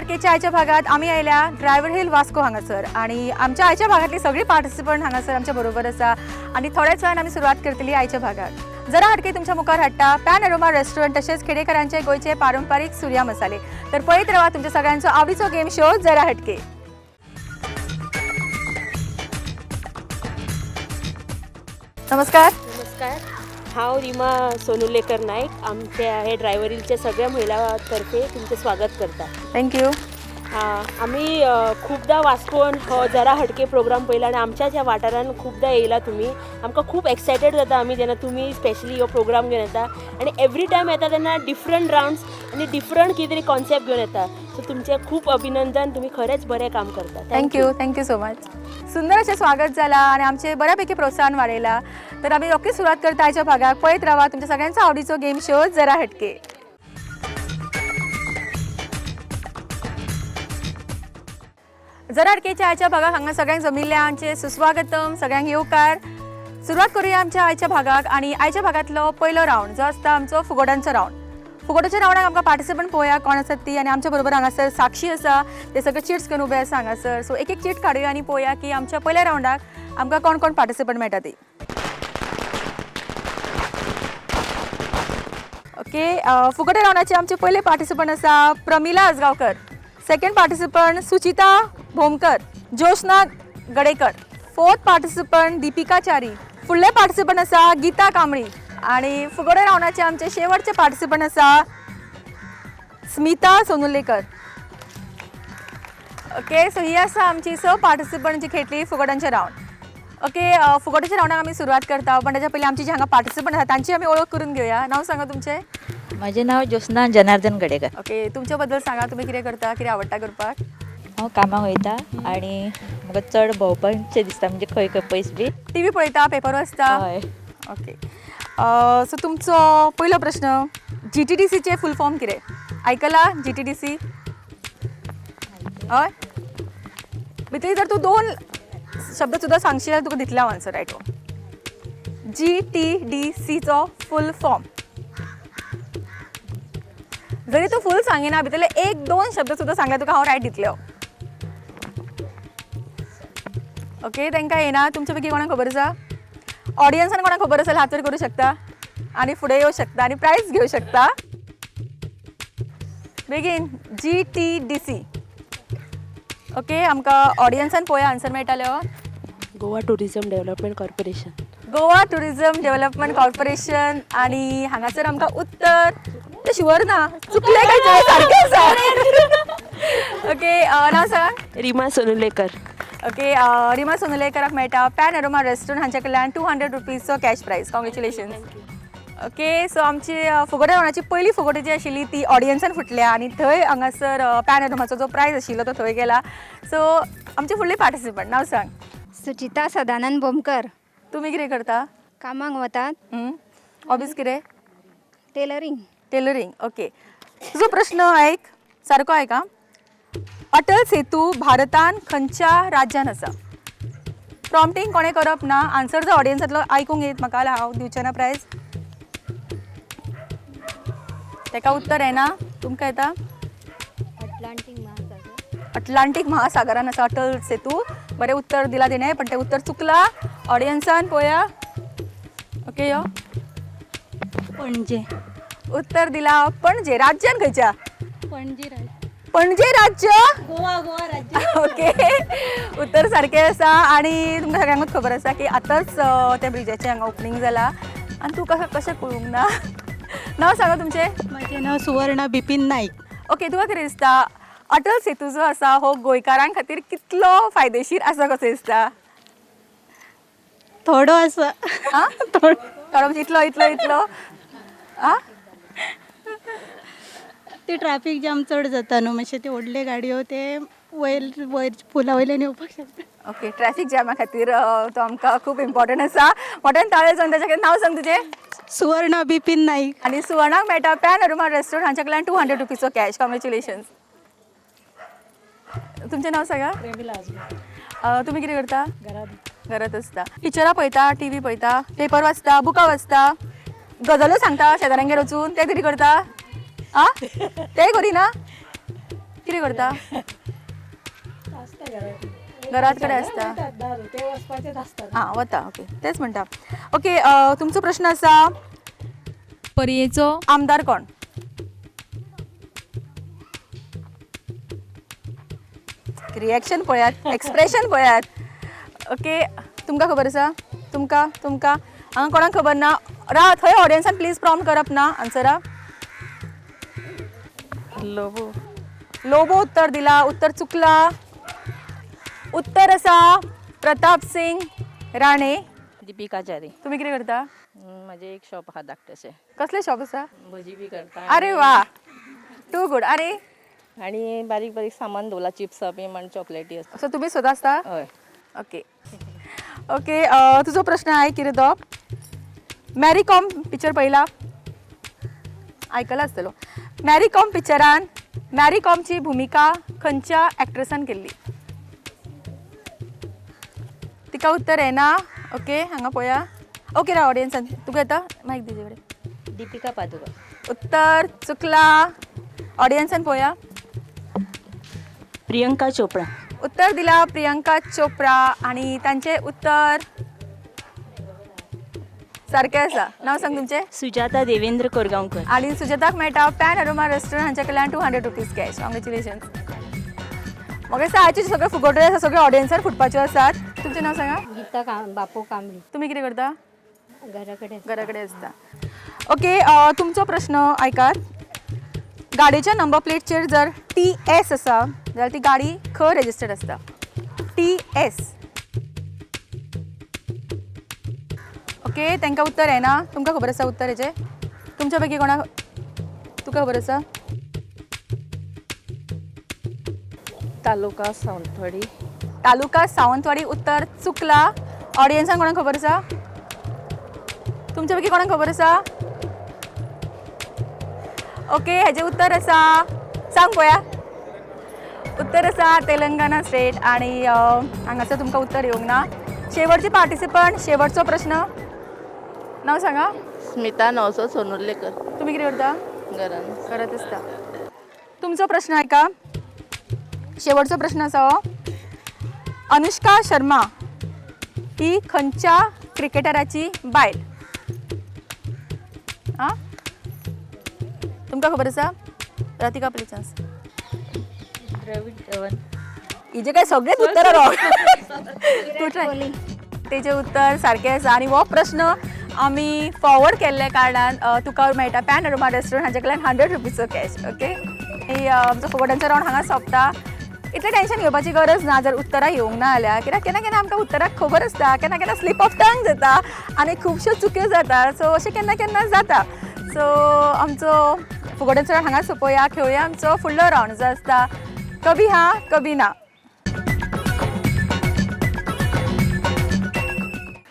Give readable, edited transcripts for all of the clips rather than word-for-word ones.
हटकेच्या आयच्या भागात आमी आयल्या ड्रायव्हर हिल वास्को हांगासर आणि आमच्या आयच्या भागातली सगळी पार्टिसिपंट हांगासर आमच्या बरोबर आसा आणि थोड्याच वेळान आमी सुरवात करतली आयच्या भागात। जरा हटके तुमच्या मुखार हाडटा पॅन अरोमा रेस्टॉरंट तशेंच खेडेकरांचे गोंयचे पारंपारीक सुर्या मसाले। तर पळयत रावा तुमच्या सगळ्यांचो आवडीचो गेम शो जरा हटके। नमस्कार। नमस्कार, हांव रिमा सोनुलेकर नाईक आमच्या हे ड्रायव्हर हिलच्या सगळ्या महिलांतर्फे तुमचें स्वागत करता। Thank you. आमी खुबदां वास्कोन हो जरा हटके प्रोग्राम पळयला आनी आमच्याच ह्या वाठारान खुबदां येयला तुमी। आमकां खूब एक्सायटेड जाता आमी जेन्ना तुमी स्पेशली हो प्रोग्राम घेवन येता आनी एवरी टायम येता तेन्ना डिफरंट रावंड्स आनी डिफरंट कितें तरी कॉन्सेप्ट घेवन येता। सो तुमचें खूब अभिनंदन, तुमी खरेंच बरें काम करता। Thank you, thank you so much. सुंदर अशें स्वागत जाला आनी आमचें बऱ्यापैकी प्रोत्साहन वाडयलां। तर आमी रोखडीच सुरवात करता आयच्या भागाक। पळयत रावा तुमच्या सगळ्यांचो आवडीचो गेम शो जरा हटके। जरा हटकेच्या आयच्या भागाक हांगा सगळ्यांक जमिल्ल्या आमचें सुस्वागतम, सगळ्यांक येवकार। सुरवात करूया आमच्या आयच्या भागाक आनी आयच्या भागांतलो पयलो रावंड जो आसता आमचो फुगोट्यांचो रावंड। फुगोट्याच्या रावंडाक आमकां पार्टिसिपंट पळोवया कोण आसात ती आनी आमच्या बरोबर हांगासर साक्षी आसा, ते सगळे चिट्स घेवन उबे आसा हांगासर। सो एक एक चीट काडुया आनी पळोवया की आमच्या पयल्या रावंडाक आमकां कोण कोण पार्टिसिपंट मेळटा ती। ओके, फुगोट्या रावंडाचे आमचे पयले पार्टिसिपंट आसा Pramila Ajgaonkar, second participant Suchita Bhomkar, Joshna Gadekar, fourth participant Deepika Chari, फुडले पार्टिसिपंट आसा गीता कांबळी आणि फुगोट्या रावंडाचे आमचे शेवटचे पार्टिसिपंट आसा स्मिता सोनुलेकर। ओके, सो ही आसा आमची स पार्टिसिपंट जी खेळटली फुगोट्यांचे रावंड। ओके, फुगोट्याच्या रावंडाक आमी सुरवात करता, पण ताच्या पयलीं आमची जी हांगा पार्टिसिपंट आसा तांची आमी ओळख करून घेवया। नांव सांगा तुमचें। म्हजें नांव ज्योत्सना जनार्दन गडेकर। ओके, तुमचे बद्दल सांगा, तुमी कितें करता, कितें आवडटा करपाक? हांव कामाक वयता आनी म्हाका चड भोंवपाचें दिसता, म्हणजे खंय खंय पयस बी। टीव्ही पळयता, पेपर वाचता? हय। ओके, सो तुमचो पयलो प्रश्न, GTDCचे फूल फॉर्म कितें? आयकला GTDC? हय, भितर जर तूं दोन शब्द सुद्दां सांगशील जाल्यार तुका दितलें हांव आन्सर रायट। GTDCचो फूल फॉर्म जरी तूं फूल सांगिना, भितरले एक दोन शब्द सुद्दां सांगल्यार तुका हांव रायट दितलें। ओके, तांकां येना। तुमचे पैकी कोणाक खबर आसा? ऑडियन्सान कोणाक खबर आसा हात वयर करूं शकता आनी फुडें येवं शकता आनी प्रायज घेवं शकता। बेगीन, GTDC। ओके, आमकां ऑडियन्सान पळोवया आन्सर मेळटालो। Goa tourism development corporation. Goa tourism development corporation. आनी हांगासर आमकां उत्तर तें शुवर ना, चुकलें काय सारकें आसा। ओके, नांव सांग। रिमा सोनुलेकर। ओके, रिमा सोनुलेकराक मेळटा पॅन अरोमा रेस्टॉरंट हांच्या कडल्यान 200 रुपीजचो cash prize. Congratulations. Okay, so आमची फुगोट्या रावंडाची पयली फुगोटी जी आशिल्ली ती ऑडियन्सान फुटल्या आनी थंय हांगासर पॅन अरोमाचो जो प्रायज आशिल्लो तो थंय गेला। सो आमचे फुडले पार्टिसिपंट, नांव सांग। सुचिता सदानंद बोमकर। तुमी कितें करता? कामाक वतात। हॉबीज कितें? टेलरींग। Tailoring, okay. तुजो प्रश्न आयक, सारको आयक आं। अटल सेतू भारतान खंयच्या राज्यान आसा? प्रॉम्प्टींग कोणें करप ना, आन्सर जर ऑडियन्सांतलो आयकूंक येत म्हाका जाल्यार हांव दिवचें ना प्रायज। ताका उत्तर येना, तुमकां येता? अटलांटीक महासागर। अटलांटीक महासागरान आसा अटल सेतू। बरें उत्तर दिलां तिणें, पण तें उत्तर चुकलां। ऑडियन्सान पळोवया। ओके, यो पणजे। उत्तर दिला पणजे। राज्यान खंयच्या? पणजे राज्य। पणजे राज्य? गोवा, गोवा राज्य। ओके, उत्तर सारकें आसा आनी तुमकां सगळ्यांकूच खबर आसा की आतांच त्या ब्रिजाचें हांगा ओपनींग जालां आनी तूं कशें कळूंक ना? नांव सांगा तुमचें। म्हजें नांव सुवर्णा बिपीन नाईक। ओके, तुका कितें दिसता अटल सेतू जो आसा हो गोंयकारां खातीर कितलो फायदेशीर आसा कसो दिसता? थोडो आसा। आं, थोडो म्हणजे इतलो इतलो इतलो? आं, ते ट्राफीक जाम चड जाता न्हू, मातशें ते व्हडले गाडयो ते वयर वयर पुला वयल्यान येवपाक शकता। ओके, ट्रॅफिक जामा खातीर तो आमकां खूब इम्पॉर्टंट आसा। मोठ्यान ताळे जावन ताच्या खातीर। नांव सांग तुजें। सुवर्णा बिपीन नाईक। आनी सुवर्णाक मेळटा पॅन अरोमा रेस्टॉरंट हांच्या कडल्यान 200 रुपीजचो कॅश। कॉंग्रेच्युलेशन्स। तुमचें नांव सांगा। तुमी कितें करता? घरांत आसता। पिक्चरां पळयता, टीव्ही पळयता, पेपर वाचता, बुकां वाचता, गजलो सांगता शेजाऱ्यांगेर वचून, तें कितें करता? आं, तें करिना? कितें करता? घरात कडेन आसता. आं, वता. ओके, तेच म्हणटा. ओके, तुमचो प्रश्न आसा, पर्येचो आमदार कोण? रिएक्शन पळयात, एक्सप्रेशन पळयात. ओके, तुमकां खबर आसा? तुमकां तुमकां हांगा कोणाक खबर ना? राव, थंय ऑडियन्सान प्लीज प्रॉम्प्ट करप ना आन्सरा. लोबो. लोबो उत्तर दिला, उत्तर चुकला. उत्तर आसा प्रताप सिंग राणे. दीपिका च्यारी. तुमी कितें करता? म्हजें एक शॉप आहा धाकटेशें. कसलें शॉप आसा? भजी बी करता. अरे वा, टू गुड. अरे, आनी बारीक बारीक सामान दवरला, चिप्सां बी आनी चॉकलेटी आसता. सो तुमी स्वता आसता? हय. ओके ओके, तुजो प्रश्न आहे कितें तो, मॅरी कॉम पिक्चर पळयला? आयकला आसतलो. मॅरी कॉम पिक्चरान मॅरी कॉमची भुमिका खंयच्या एक्ट्रेसान केल्ली? तिका उत्तर येना. ओके, हांगा पळया. ओके, राव, ऑडियन्सान तुका येता? मायक दी कडेन. दीपिका पादुकोण. उत्तर चुकला. ऑडियन्सान पळया. प्रियंका चोपडा. उत्तर दिला प्रियंका चोप्रा आणि तांचे उत्तर सारकें आसा. नांव सांग तुमचें. सुजाता देवेंद्र कोरगांवकर. आणि सुजाताक मेळटा पॅन अरोमा रेस्टॉरंट हांच्या कडल्यान 200 रुपीज कॅश. कॉंग्रेच्युलेशन्स. म्हाका दिसता आयचे सगळे फुगोटे आसा, सगळे ऑडियन्सार फुटपाच्यो आसात. तुमचें नांव सांगा. गीता बापू कांबळी. तुमी कितें करता? घरा कडेन. घरा कडेन आसता. ओके, तुमचो प्रश्न आयकात. गाडयेच्या नंबर प्लेटचेर जर टी एस आसा जाल्यार ती गाडी खंय रेजिस्टर्ड आसता? T S. Okay, तांकां उत्तर येना. तुमकां खबर आसा उत्तर हेजें? तुमच्या पैकी कोणाक, तुका खबर आसा? तालुका सावंतवाडी. तालुका सावंतवाडी उत्तर चुकला. ऑडियन्सान कोणाक खबर आसा? तुमच्या पैकी कोणाक खबर आसा? ओके, हेजें उत्तर आसा, सांग पळोवया. उत्तर आसा तेलंगणा स्टेट आणि हांगासर तुमकां उत्तर येवंक ना. शेवटची पार्टिसिपंट, शेवटचो प्रश्न. नांव सांगा. स्मिता नवसो सोनुर्लेकर. तुमी कितें करता? घरान. करत आसता. तुमचो प्रश्न आयका, शेवटचो प्रश्न आसा हो. अनुष्का शर्मा ही खंयच्या क्रिकेटराची बायल? आं, तुमकां खबर आसा? राधिका, पयली चान्स. द्रवीड धवन. हिजे काय सगळेच उत्तर रॉंग. तूं ट्राय. तेजें उत्तर सारकें आसा आनी हो प्रश्न आमी फॉरवर्ड केल्ल्या कारणान तुका मेळटा पॅन अरोमा रेस्टॉरंट हांचे कडल्यान 100 रुपीजचो कॅश. ओके, आनी आमचो फुगोट्यांचो रावंड हांगा सोंपता. इतलें टेंशन घेवपाची गरज ना जर उत्तरां येवंक ना जाल्यार, कित्याक केन्ना केन्ना आमकां उत्तरां खबर आसता, केन्ना केन्ना स्लीप ऑफ टंग जाता आनी खुबश्यो चुक्यो जाता. सो अशें केन्ना केन्ना जाता. सो आमचो फुगोट्यांचो रावंड हांगा सोंपोया. खेळुया आमचो फुडलो रावंड जो आसता कभी हाँ कभी ना.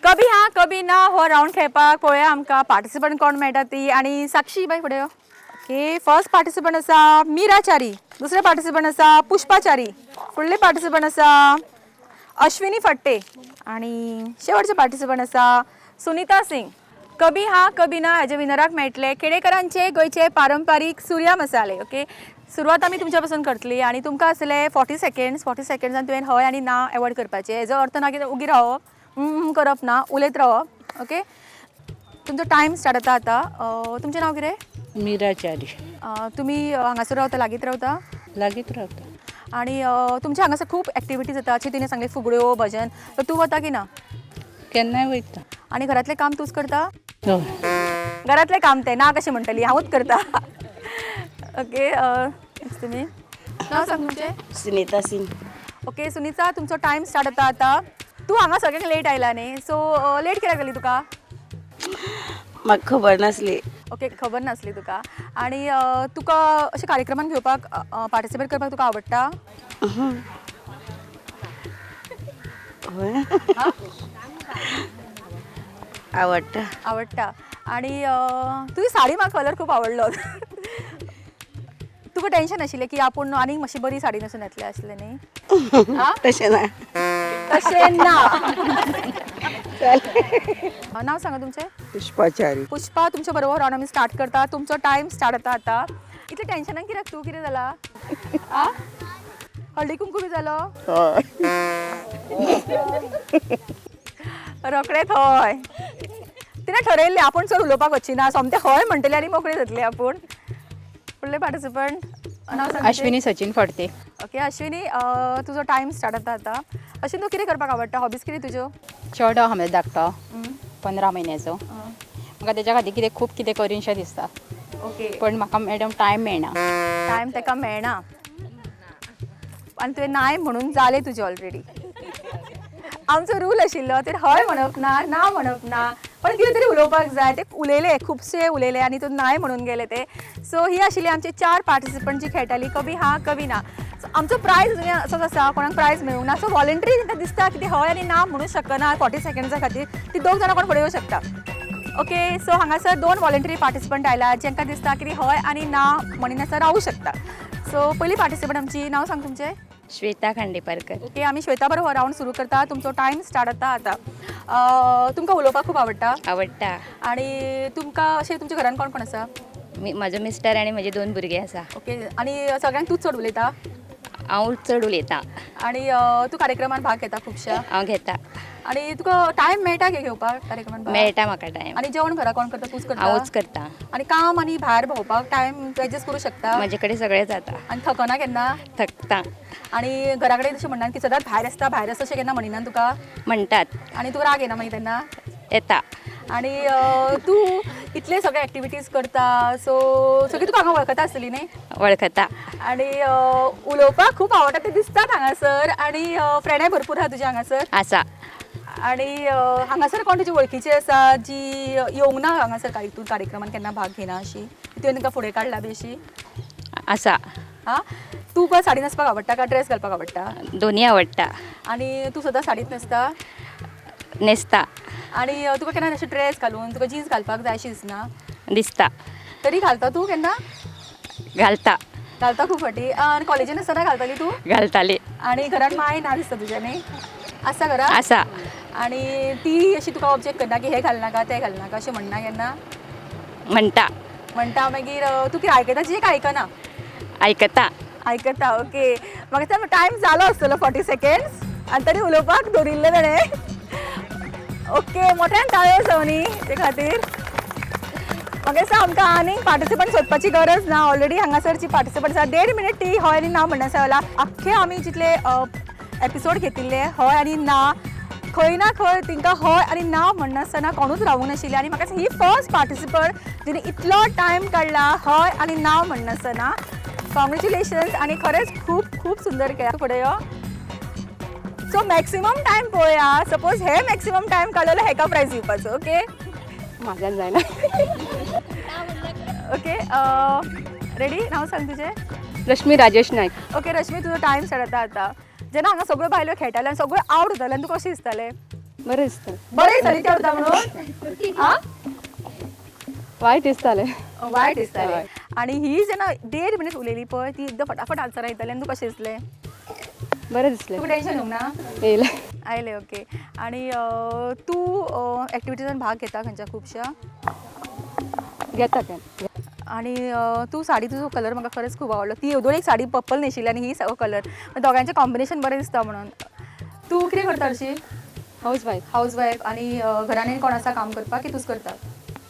कभी हाँ कभी ना हो रावंड खेळपाक पळोवया आमकां पार्टिसिपंट कोण मेळटा ती. आनी साक्षी बाय, फुडें यो. ओके, फर्स्ट पार्टिसिपंट आसा मीरा च्यारी, दुसरे पार्टिसिपंट आसा पुष्पा च्यारी, फुडले पार्टिसिपंट आसा अश्विनी फट्टे आणि शेवटचे पार्टिसिपंट आसा सुनीता सिंग. कभी हा कभी ना हेजे विनराक मेळटले खेडेकरांचे गोंयचे पारंपारीक सुर्या मसाले. ओके, सुरवात आमी तुमच्या पासून करतली आनी तुमकां आसले 40 सेकंड्स. 40 सेकंड्सान तुवें हय आनी ना एवॉयड करपाचें. हेजो अर्थ ना की उगी रावप, हम्म करप ना, उलयत रावप. ओके, तुमचो टायम स्टार्ट जाता आतां. तुमचें नांव कितें? मीरा च्यारी. तुमी हांगासर रावता, लागींच रावता? लागींच रावता. आनी तुमच्या हांगासर खूब एक्टिविटीज जाता, अशें तिणें सांगलें, फुगड्यो, भजन, तर तूं वता की ना? केन्नाय वयता. आनी घरांतलें काम तूंच करता? हय. घरांतलें काम तें ना कशें म्हणटली, हांवूच करता. ओके, तुमी नांव सांग तुमचें. सुनीता सिंग. ओके सुनीता, तुमचो टायम स्टार्ट जाता आतां. तूं हांगा सगळ्यांक लेट आयला न्ही, सो लेट कित्याक जाली तुका? म्हाका खबर नासली. ओके, खबर नासली तुका. आनी तुका अशें कार्यक्रमान घेवपाक, पार्टिसिपेट करपाक तुका आवडटा? हय, आवडटा. आवडटा. आनी तुजी साडी म्हाका कलर खूब आवडलो. तुका टेंशन आशिल्लें की आपूण आनीक मातशी बरी साडी न्हेसून येतलें आसलें न्ही? आं? तशें ना. तशें ना. नाव सांगा तुमचें. पुष्पाचारी. पुष्पा, तुमच्या बरोबर रावंड आमी स्टार्ट करता. तुमचो टायम स्टार्ट जाता आतां. इतलें टेन्शनान कित्याक तूं? कितें जाला? आ, हळदी कुंकू बी जालो? हय. रोखडेच हय. तिणें ठरयल्लें आपूण चड उलोवपाक वचची ना, सोमतें हय म्हणटलें आनी मोकळी जातली आपूण. फुडले पार्टिसिपंट, नांव सांग तुजें. अश्विनी सचिन फडते. ओके अश्विनी, तुजो टायम स्टार्ट जाता आतां. अश्विनी, तुका कितें करपाक आवडटा? हॉबीज कितें तुज्यो? चेडो आहा म्हजो धाकटो, 15 म्हयन्याचो. म्हाका तेच्या खातीर कितें खूब कितें करीनशें दिसता. ओके. पण म्हाका मॅडम टायम मेळना. टायम ताका मेळना आनी तुवें नाय म्हणून जालें तुजें ऑलरेडी. आमचो रूल आशिल्लो तर हय म्हणप ना, ना म्हणप ना, पण कितें तरी उलोवपाक जाय. ते उलयले, खुबशे उलयले आनी तूं नाय म्हणून गेले ते. सो ही आशिल्ली आमचे 4 पार्टिसिपंट जी खेळटाली कभी हा कभी ना. सो आमचो प्रायज अजून असोच आसा, कोणाक प्रायज मेळूंक ना. सो वॉलंटरी तांकां दिसता की ते हय आनी ना म्हणूंक शकना 40 सेकंड्सा खातीर, ती 2 जाणां कोण फुडें येवंक शकता. ओके, सो हांगासर 2 वॉलंटरी पार्टिसिपंट आयला जांकां दिसता की हय आनी ना म्हणिनासतना रावूं शकता. सो पयली पार्टिसिपंट आमची, नांव सांग तुमचें? श्वेता खांडेपारकर. ओके, आमी श्वेता बरोबर हो रावंड सुरू करता. तुमचो टायम स्टार्ट जाता आतां. तुमकां उलोवपाक खूब आवडटा? आवडटा. आनी तुमकां अशें तुमच्या घरान कोण कोण आसा? म्हाजो मिस्टर आनी म्हजे 2 भुरगे आसा. ओके, आनी सगळ्यांक तूंच चड उलयता? हांव चड उलयता. आनी तूं कार्यक्रमान भाग घेता खुबश्या? हांव घेता. आनी तुका टायम मेळटा गे घेवपाक कार्यक्रमान भाग? मेळटा म्हाका टायम. आनी जेवण घरा कोण करता? तूंच करता? हांवूच करता. आनी काम आनी भायर भोंवपाक टायम एडजस्ट करूं शकता? म्हजे कडेन सगळें जाता. आनी थकना केन्ना? थकता. आनी घरा कडेन तशें म्हणना की सदांच भायर आसता भायर आसता अशें केन्ना म्हणिना तुका? म्हणटात. आनी तुका राग येना मागीर तेन्ना? येता. आनी तूं इतले सगळे एक्टिविटीज करता, सो सगळीं तुका हांगा वळखता आसतली न्ही? वळखता. आनी उलोवपाक खूब आवडटा तें दिसतात हांगासर. आनी फ्रेंडाय भरपूर आहा तुज्या हांगासर? आसा. आनी हांगासर कोण तुजी वळखीची आसा जी येवंक ना हांगासर हितून कार्यक्रमान केन्ना भाग घेना अशी, तुवें तांकां फुडें काडला बी अशी? आसा. आं, तुका साडी न्हेसपाक आवडटा काय ड्रेस घालपाक आवडटा? दोनी आवडटा. आनी तूं सदां साडीत न्हेसता? न्हेसता. आनी तुका केन्ना अशें ड्रेस घालून तुका जीन्स घालपाक जाय अशी दिसना? दिसता. तरी घालता तूं केन्ना? घालता. घालता खूब फावटी. आनी कॉलेजीन आसतना घालताली तूं? घालताली. आनी घरान माय ना दिसता तुज्या न्ही? आसा घरा? आसा. आनी ती अशी तुका ऑब्जेक्ट करना की हें घालनाका तें घालनाका अशें म्हणना केन्ना? म्हणटा. म्हणटा. मागीर तूं कितें आयकता जी काय आयकना? आयकता. आयकता. ओके, म्हाका दिसता टायम जालो आसतलो 40 सेकेंड्स आनी तरी उलोवपाक दवरिल्लें ताणें. ओके, मोठ्यान टाळयो जावं ते खातीर. म्हाका दिसता आमकां आनीक पार्टिसिपंट सोदपाची गरज ना, ऑलरेडी हांगासरची पार्टिसिपंट आसा. 1.5 मिनीट ती हय आनी ना म्हणना. आख्खे आमी जितले एपिसोड घेतिल्ले हय आनी ना, खंय ना खंय तांकां हय आनी ना म्हणनासतना कोणूच रावूंक नाशिल्लें. आनी म्हाका ही फर्स्ट पार्टिसिपंट जिणे इतलो टायम काडला हय आनी ना म्हणनासतना. कॉंग्रेच्युलेशन्स. आनी खरेंच खूब खूब सुंदर खेळ. फुडें यो. सो मॅक्सिमम टायम पळोवया. सपोज हे मॅक्सिमम टायम काडलो जाल्यार हेका प्रायज दिवपाचो. ओके, म्हाज्यान जायना. Okay, ready? नांव सांग तुजें. रश्मी राजेश नायक. ओके रश्मी, तुजो टायम स्टार्ट जाता आतां. जेन्ना हांगा सगळ्यो बायलो खेळटाले आनी सगळ्यो आवट जाताले आनी तुका कशें दिसतालें? बरें दिसतालें. बरें दिसतालें ते आवडटा म्हणून? आं, वायट दिसतालें. वायट दिसतालें. आनी ही जेन्ना 1.5 मिनीट उलयली पळय, ती एकदम फटाफट आन्सरां येताली आनी तुका कशें दिसलें? बरें दिसलें. तुका टेन्शन येवंक ना? येयलें. आयलें. ओके, आनी तूं एक्टिविटीजान भाग घेता खंयच्या खुबश्या? घेता केन्ना. आनी तूं साडी, तुजो कलर म्हाका खरेंच खूब आवडलो. ती दोन एक साडी पर्पल न्हेशिल्ली आनी ही कलर, दोगांचें कॉम्बिनेशन बरें दिसता म्हणून. तूं कितें करता हरशीं? House wife. House wife. आनी घरान कोण आसा काम करपाक की तूंच करता?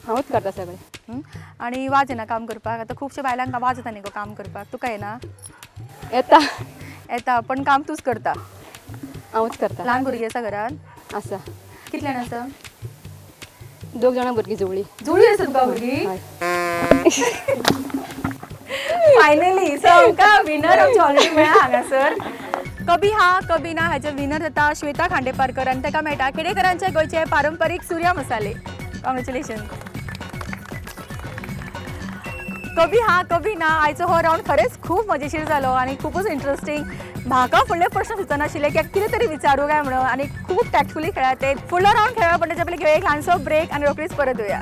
हांवूच करता सगळें. आनी वाज येना काम करपाक? आतां खुबशे बायलांक वाज येता न्ही गो काम करपाक, तुका येना? येता. येता, पण काम तूंच करता? हांवूच करता. ल्हान भुरगीं आसा घरान? आसा. कितले जाण आसा? 2 जाणां भुरगीं जुवळी. जुवळी आसा तुका भुरगीं? हय. फायनली सो आमकां विनर आमचे ऑलरेडी मेळ्ळा हांगासर. कभी हा कभी ना हाचे विनर जाता श्वेता खांडेपारकर आनी ताका मेळटा खेडेकरांचे गोंयचे पारंपारीक सुर्या मसाले. कॉंग्रेच्युलेशन. कभी हा कभी ना आयचो हो रावंड खरेंच खूब मजेशीर जालो आनी खुबूच इंट्रस्टींग. म्हाका फुडले प्रश्न सुचनाशिल्ले की कितें तरी विचारूं काय म्हणून, आनी खूब टॅक्टफुली खेळ्ळा ते. फुडलो रावंड खेळ्ळा, पण तेच्या पयलीं घेवया एक ल्हानसो ब्रेक आनी रोखडीच परत येवया.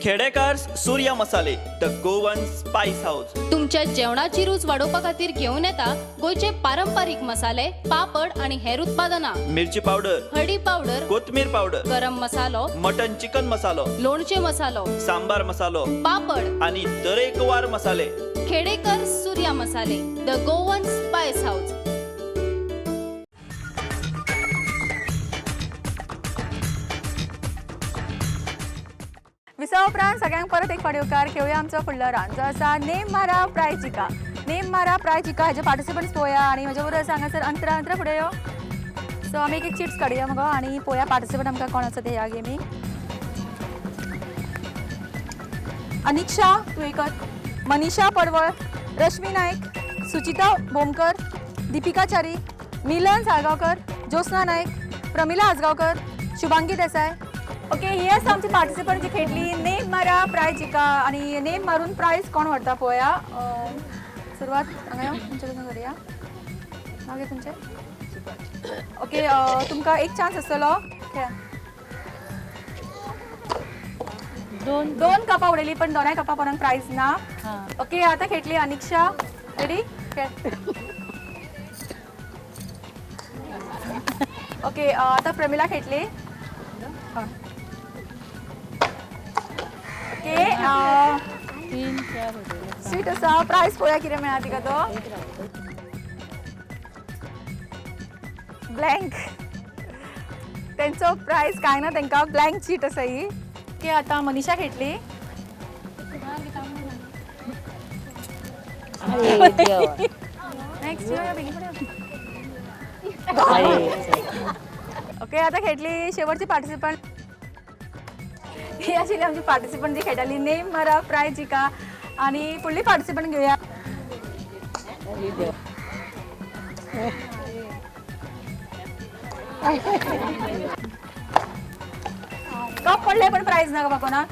Khedekar Surya Masale, the Goan spice house. तुमच्या जेवणाची रूच वाडोवपा खातीर घेवन येता गोंयचे पारंपारीक मसाले, पापड आनी हेर उत्पादनां. मिरची पावडर, हळदी पावडर, कोथमीर पावडर, गरम मसालो, मटन चिकन मसालो, लोणचे मसालो, सांबार मसालो पापड आणि तरेकवार मसाले. Khedekar Surya Masale, the Goan spice house. विसवा उपरांत सगळ्यांक परत एक फावट येवकार. खेळुया आमचो फुडलो राउंड जो आसा नेम मारा प्रायज जिका. नेम मारा प्रायज जिका हेजे पार्टिसिपंट्स पळोवया आनी म्हज्या बरोबर आसा हांगासर अंतरा. अंतरा फुडें यो. सो आमी एक एक चिट्स काडुया मगो आनी पळोवया पार्टिसिपंट आमकां कोण आसा ते ह्या गेमीक. अनिक्षा तुयेकर, मनीषा पडवळ, रश्मी नायक, सुचिता भोमकर, दीपिका च्यारी, मिलन साळगांवकर, ज्योत्स्ना नायक, प्रमिला आजगांवकर, शुभांगी देसाय. ओके, ही आसा आमची पार्टिसिपंट जी खेळटली नेम मारा प्रायज जिका. आनी नेम मारून प्रायज कोण व्हरता पळोवया. सुरवात हांगा यो, तुमचे कडसून करुया. नांव कितें तुमचें? ओके, तुमकां एक चान्स आसतलो. खेळा. दोन दोन कपां उडयली पण दोनाय कपां कोणाक प्रायज ना. ओके, आतां खेळटली अनिक्षा. रेडी? खेळ. ओके, आतां प्रमिला खेळटली. ओके, 3 4 स्वीट आसा. प्रायज पळोवया कितें मेळ्ळा तिका तो. ब्लँक. तेंचो प्रायज कांय ना, तेंकां ब्लँक चीट आसा ही. ओके, आतां मनीषा खेळटली. नेक्स्ट. ओके, आतां खेळटली शेवटची पार्टिसिपंट. ही आशिल्ली आमची पार्टिसिपंट जी खेळटाली नेम मारा प्रायज जिका. आनी फुडली पार्टिसिपंट घेवया. कप पडले पण प्रायज ना बाबा कोणाक.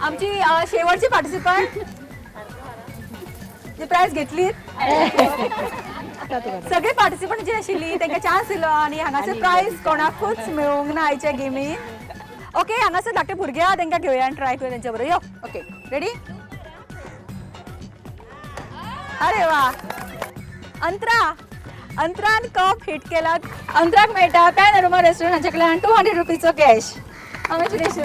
आमची शेवटची पार्टिसिपंट जी प्रायज घेतली. सगळे पार्टिसिपंट जी आशिल्ली तांकां चान्स दिलो आनी हांगासर प्रायज कोणाकूच मेळूंक ना आयच्या गेमीन. ओके, हांगासर धाकटे भुरगे आहा तांकां घेवया आनी ट्राय करूया तेंच्या बरोबर. यो, ओके, रेडी? अरे वा, अंतरा. अंतरान कप हिट केला. अंतराक मेळटा पॅनोरमा रेस्टॉरंट हांच्या कडल्यान 200 रुपीजचो कॅश. कॉंग्रेच्युलेशन.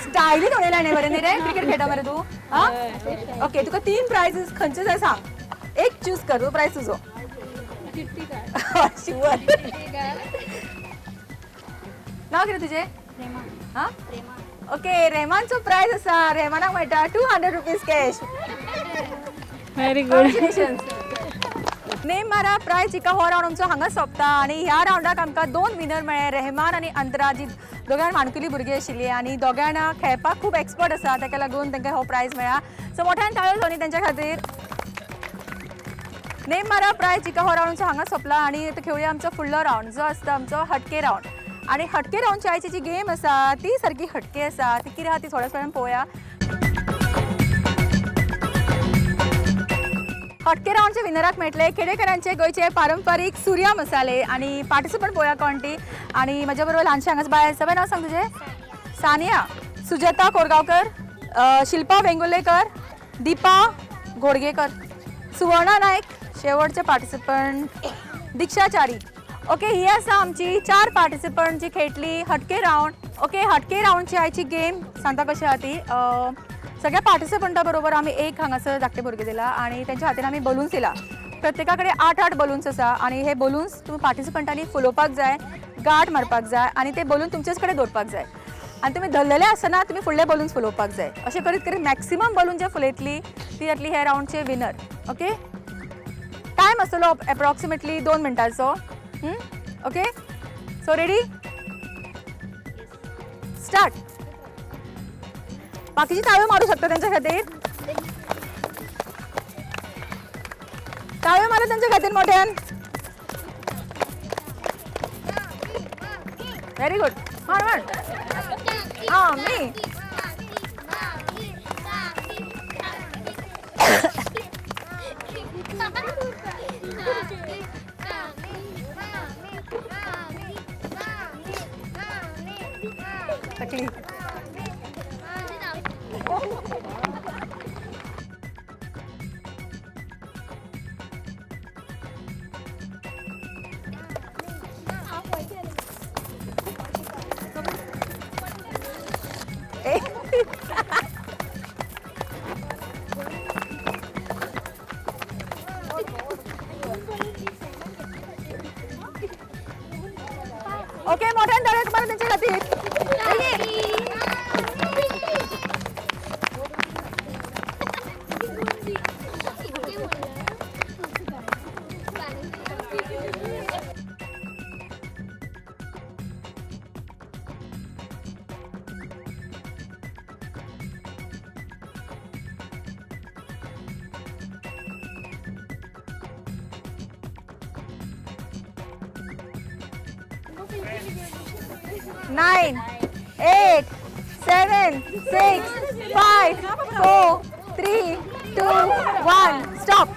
स्टायलीन उडयला न्ही बरें न्ही रे. क्रिकेट खेळटा मरे तूं? आं, ओके, तुका 3 प्रायजीस खंयचे जाय सांग. एक चूज कर, तो प्रायज तुजो. शुअर. नांव कितें तुजें? हां, ओके, रेहमानचो प्रायज आसा. रेहमानाक मेळटा 200 rupees cash. Very good. Congratulations. Name मारा प्रायज जिका हो रावंड आमचो हांगा सोंपता आनी ह्या रावंडाक आमकां 2 विनर मेळ्ळे, रेहमान आनी अंतरा, जी दोगांय माणकुली भुरगीं आशिल्ली आनी दोगांय खेळपाक खूब एक्सपर्ट आसा, ताका लागून तांकां हो प्रायज मेळ्ळा. सो मोठ्यान टाळयो जावनी तेंच्या खातीर. नेम मारा प्रायज जिका हो रावंड आमचो हांगा सोंपला आनी आतां खेळुया आमचो फुडलो रावंड जो आसता आमचो हटके रावंड. आनी हटके रावंडची आयची जी गेम आसा ती सारकी हटके आसा. ती कितें आहा ती थोड्याच वेळान पळोवया. हटके रावंडच्या विनराक मेळटले खेडेकरांचे गोंयचे पारंपारीक सुर्या मसाले. आनी पार्टिसिपंट पळोवया कोण ती. आनी म्हज्या बरोबर ल्हानशें हांगाच बाय आसा. बाय, नांव सांग तुजें? सानिया. सुजाता कोरगांवकर, शिल्पा वेंगुर्लेकर, दीपा घोडगेकर, सुवर्णा नायक, शेवटचे पार्टिसिपंट दीक्षा च्यारी. ओके, ही आसा आमची 4 पार्टिसिपंट जी खेळटली हटके रावंड. ओके, हटके रावंडची आयची गेम सांगता कशी आहा ती. सगळ्या पार्टिसिपंटा बरोबर आमी एक हांगासर धाकटे भुरगे दिला आनी तेंच्या हातीन आमी बलून्स दिला. प्रत्येका कडेन 8-8 बलून्स आसा आनी हे बलून्स तुमी पार्टिसिपंटांनी फुलोवपाक जाय, गांठ मारपाक जाय आनी ते बलून तुमचेच कडेन दवरपाक जाय. आनी तुमी धरलेले आसतना तुमी फुडले बलून्स फुलोवपाक जाय. अशें करीत करीत मॅक्सिमम बलून जे फुलयतली ती जातली हे रावंडचे विनर. ओके, टायम आसतलो एप्रॉक्सिमेटली 2 मिनटांचो. Okay, so ready, start. बाकीची ताळयो मारू शकता तेंच्या खातीर. ताळयो मारा तेंच्या खातीर मोठ्यान. Very good. म्हण म्हण. आमी. थकली. ओके, मोठ्यान टाळयो तुम्हाला त्यांच्या खातीर. 9, 8, 7, 6, 5, 4, 3, 2, 1. Stop.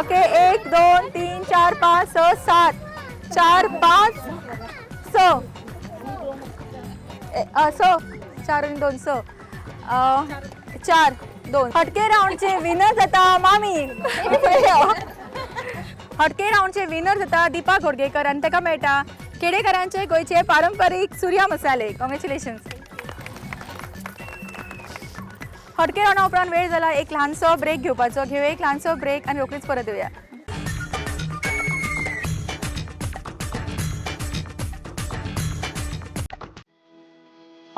Okay, 1, 2, 3, 4, 5, 6, 7, 4, 5, 6, 6, 4 आणि 2, 6, 4, 2. हटके राऊंडचे विनर जाता मामी. हटके राऊंडचे विनर जाता दीपा घोडगेकर आनी ताका मेळटा खेडेकरांचे गोंयचे पारंपरीक सुर्या मसाले. कॉंग्रेच्युलेशन्स. हटके राऊंडा उपरांत वेळ जाला एक ल्हानसो ब्रेक घेवपाचो. घेवया एक ल्हानसो ब्रेक आनी रोखडीच परत येवया.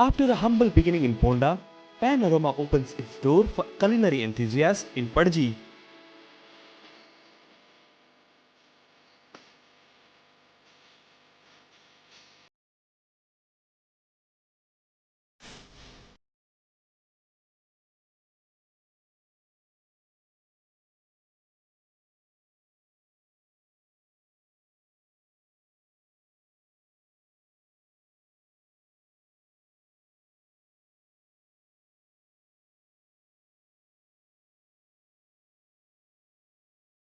After a humble beginning in Ponda, Panorama opens its door for culinary enthusiasts in Panaji.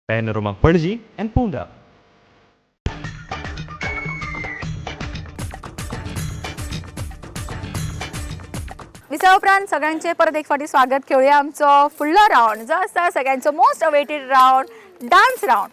Panorama Panaji and Ponda. विसा उपरांत सगळ्यांचे परत एक फावटी स्वागत. खेळुया आमचो फुडलो रावंड जो आसा सगळ्यांचो most awaited round, dance round.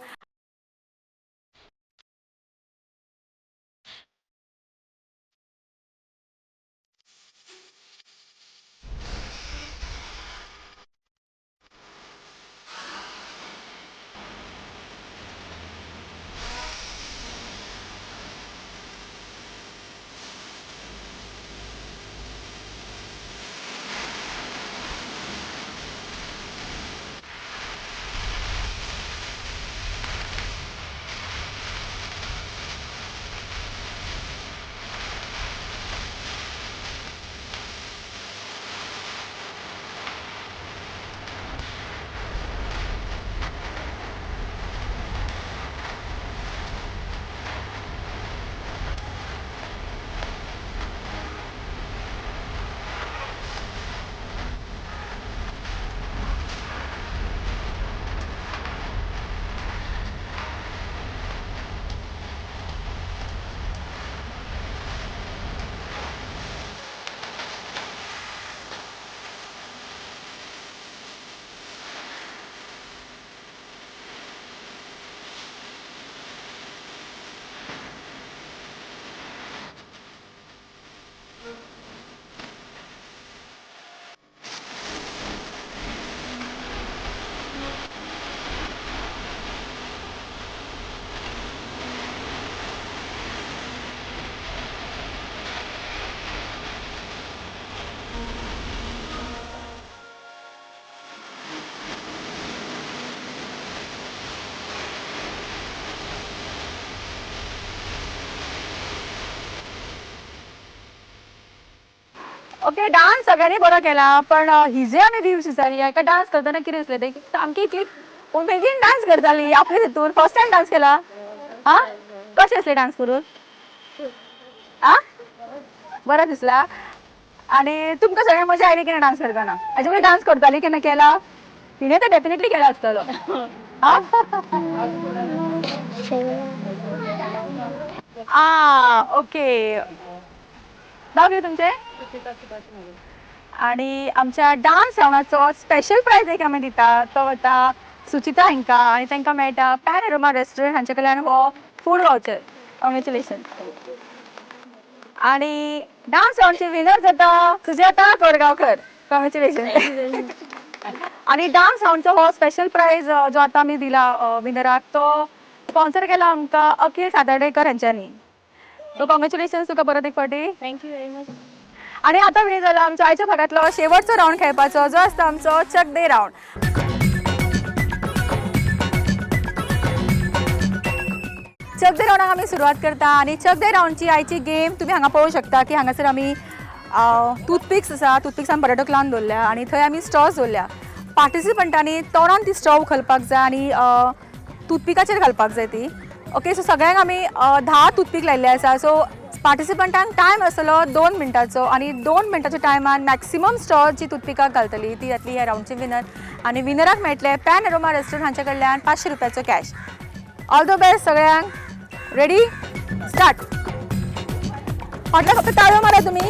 Okay, dance सगळ्यांनी बरो केला, पण हिजे आमी व्ह्यूज दिसाली एका डान्स करतना कितें दिसलें तें सामकी इतली उमेदीन डान्स करताली आपले हितून. फर्स्ट टायम डान्स केला. हा, कशें आसलें डान्स करून? आ बरें दिसला. आनी तुमकां सगळ्यांक मजा आयली की ना डान्स करतना? हाजे पयलीं डान्स करताली केन्ना केला? तिणें तर डेफिनेटली केला आसतलो. आ ओके, नांव कितें तुमचें? आणि आमच्या डान्स रावंडाचो स्पेशल प्रायज एक आमी दिता तो वता सुचिता हांकां आनी तांकां मेळटा पॅनोरमा रेस्टॉरंट हांचे कडल्यान हो फूड वावचर. कॉंग्रेच्युलेशन. आणि डान्स रावंडचे विनर जाता सुजाता कोरगांवकर. कॉंग्रेच्युलेशन. आणि डान्स रावंडचो हो स्पेशल प्रायज जो आतां आमी दिला विनराक तो स्पॉन्सर केला आमकां अखिल सातार्डेकर हांच्यांनी. सो कॉंग्रेच्युलेशन तुका परत एक फावटी. Thank you very much. आणि आता वेळ झाला आमच्या आयच्या भागातलो शेवटचो रावंड खेळपाचो जो आसता आमचो चक दे रावंड. चक दे रावंडाक आमी सुरवात करता आनी चक दे रावंडची आयची गेम तुमी हांगा पळोवंक शकता की हांगासर आमी टूथपिक्स आसा, टूथपिक्स आमी बटाटो लावन दवरल्या आनी थंय आमी स्ट्रॉज दवरल्या. पार्टिसिपंटांनी तोंडान ती स्ट्रॉ उखलपाक जाय आनी टूथपिकाचेर घालपाक जाय ती. ओके, सो सगळ्यांक आमी 10 टूथपीक लायिल्ले आसा. सो पार्टिसिपंटांक टायम आसतलो 2 मिनटाचो आनी 2 मिनटाच्या टायमान मॅक्सिमम स्ट्रॉ जी टूथपिकाक घालतली ती जातली ह्या रावंडची विनर आनी विनराक मेळटले पॅनोरमा रेस्टॉरंट हांचे कडल्यान 500 रुपयाचो कॅश. ऑल the best सगळ्यांक. Ready start. फाटल्यान फक्त ताळयो मारा तुमी.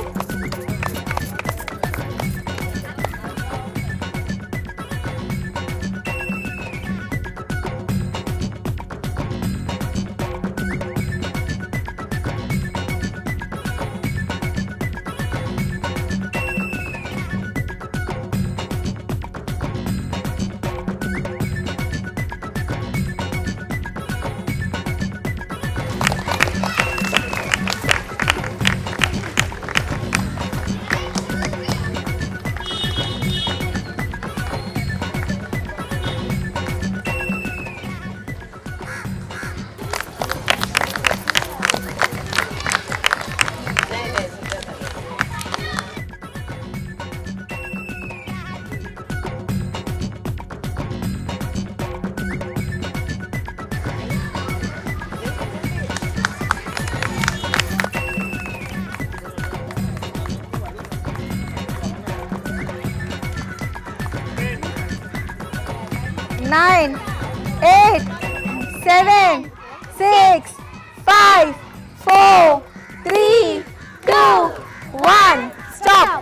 9, 8, 7, 6, 5, 4, 3, 2, 1. Stop.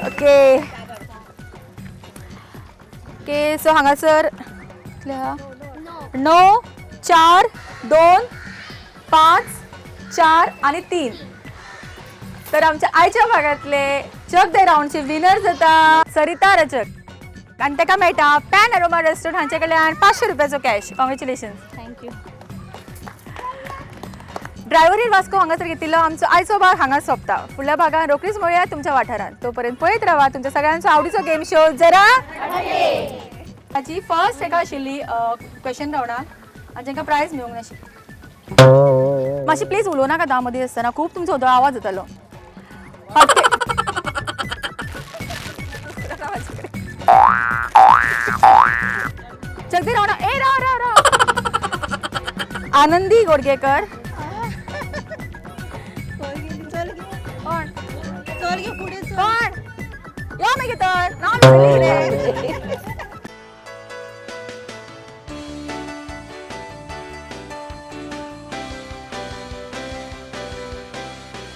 Okay. Okay, so हांगासर 9, 4, 2, 5, 4 आणि 3. तर आमच्या आयच्या भागातले चक दे रावंडचे विनर जाता सरिता रचक आनी ताका मेळटा पॅनोरमा रेस्टॉरंट हांचे कडल्यान 500 रुपयाचो कॅश. कॉंग्रेच्युलेशन. Thank you. ड्रायव्हरीर वास्को हांगासर घेतिल्लो आमचो आयचो भाग हांगा सोंपता. फुडल्या भागान रोखडीच मेळुया तुमच्या वाठारांत. तोपर्यंत पळयत रावा तुमच्या सगळ्यांचो आवडीचो गेम शो जरा. ताची फर्स्ट एका आशिल्ली क्वेश्चन रावंडाक आनी तांकां प्रायज मेळूंक नाशिल्ली. मातशी प्लीज उलोवं नाका दा मदीं आसतना, खूब तुमचो आवाज जातालो. चकदे रावणा ए राव राव राव. आनंदी गोडगेकर. कोण कोण यो मागीर तर नांव.